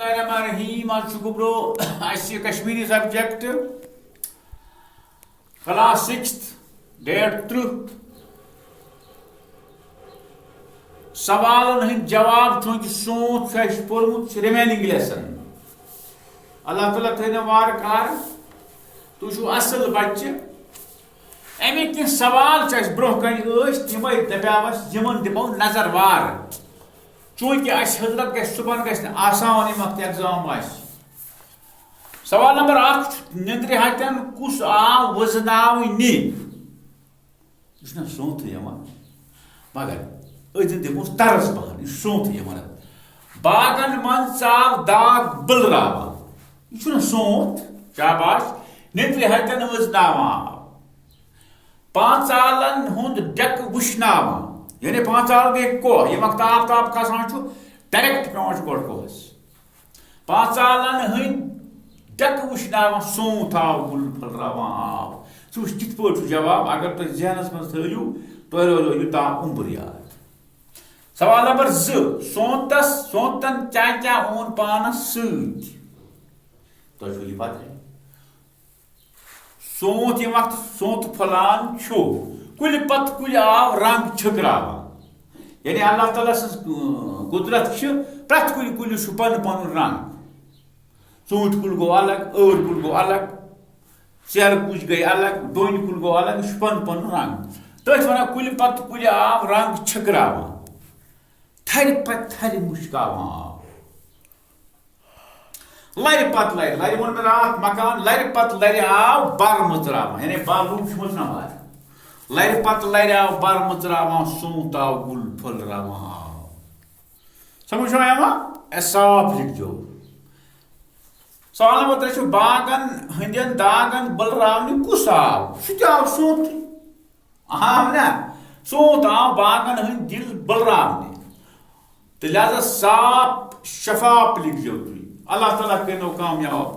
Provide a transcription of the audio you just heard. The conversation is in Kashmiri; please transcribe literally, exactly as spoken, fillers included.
الرحمن الرحیم، آز چھُ گوٚبرو اَسہِ Kashmiri subject, class sixth, date ترٕٛہ۔ سوالن ہٕنٛدۍ جواب، چوٗنٛکہِ سونت چھُ اَسہِ پوٚرمُت، چھُ ریمیننگ لیسن۔ اللہ تعالیٰ تھٲینو وارٕ کارٕ، تُہۍ چھِو اصل بچہِ۔ اَمِکۍ کینٛہہ سوال چھِ اَسہِ برٛونٛہہ کنہِ ٲسۍ، تِمے دپیاو اَسہِ، یِمن دِمو نظر وارٕ۔ چوٗنٛکہِ اَسہِ حضرت گژھِ، صُبحن گژھِ نہٕ آسان، ییٚمہِ وقتہٕ ایگزام آسہِ۔ سوال نمبر اکھ چھُ، نِندرِ ہتٮ۪ن کُس آو وٕزناونہِ؟ یہِ چھُنہ سونتھٕے یِوان، مگر أسۍ زن دِموس طرز پہن، یہِ چھُ سونتھٕے یِوان۔ باغن منٛز ژاو داغ بٕلراوان، یہِ چھُنہ سونت، شاباش، نِندرِ ہتٮ۪ن وٕزناوان آو۔ پانٛژالن ہُنٛد ڈٮ۪کہٕ وٕشناوان، یعنی پانٛژال گٔے کوہ، ییٚمہِ وقتہٕ آفتاب کھسان چھُ، ڈائریکٹ پٮ۪وان چھُ گۄڈٕ کوہس۔ پانٛژالن ہٕنٛدۍ ڈٮ۪کہٕ وٕشناوان، سونت آو گُل پھٔلراوان آو۔ ژٕ وٕچھ کِتھ پٲٹھۍ چھُ جواب، اگر تُہۍ ذہنس منٛز تھٲیِو، تۄہہِ روزیو یہِ تام عُمر یاد۔ سوال نمبر زٕ، سونتس، سونتن کیٛاہ کیٛاہ اوٚن پانس سۭتۍ؟ تۄہہِ چھُو یہِ پتہٕ۔ سونت ییٚمہِ وقتہٕ سونت پھۄلان چھُ، کُلہِ پتہٕ کُلہِ آو رنگ چھٔکراوان۔ یعنی اللہ تعالیٰ سٕنٛز، اۭں، قدرت چھِ، پرٛٮ۪تھ کُنہِ کُلِس چھُ پنُن پنُن رنگ۔ ژوٗنٛٹھۍ کُل گوٚو الگ، ٲر کُل گوٚو الگ، ژیرٕ کُج گٔے الگ، ڈوٗنۍ کُل گوٚو الگ، یہِ چھُ پنُن پنُن رنگ۔ تٔتھۍ وَنان کُلہِ پتہٕ کُلہِ آو رنگ چھٔکراوان، تھرِ پتہٕ تھرِ مُشکاوان آو۔ لرِ پتہٕ لرِ، لرِ ووٚن مےٚ راتھ مکان، لرِ پتہٕ لرِ آو بر مٕژراوان، یعنی بر روٗد چھُ مٕژراوان۔ لرِ پتہٕ لرِ آو بر مٕژراوان، سونت آو گُل پھٔلراوان آو۔ سمجھ چھُوا یِوان؟ اے صاف لیکھزیو۔ سوال نمبر ترٛےٚ چھُ، باغن ہٕنٛدٮ۪ن داغن بٕلراونہِ کُس آو؟ سُہ تہِ آو سونتھٕے۔ آو نا؟ سونت آو باغن ہٕنٛدۍ دِل بٕلراونہِ۔ تہٕ لہذا صاف شفاف لیکھزیو تُہۍ۔ اللہ تعالیٰ کٔرِنو کامیاب۔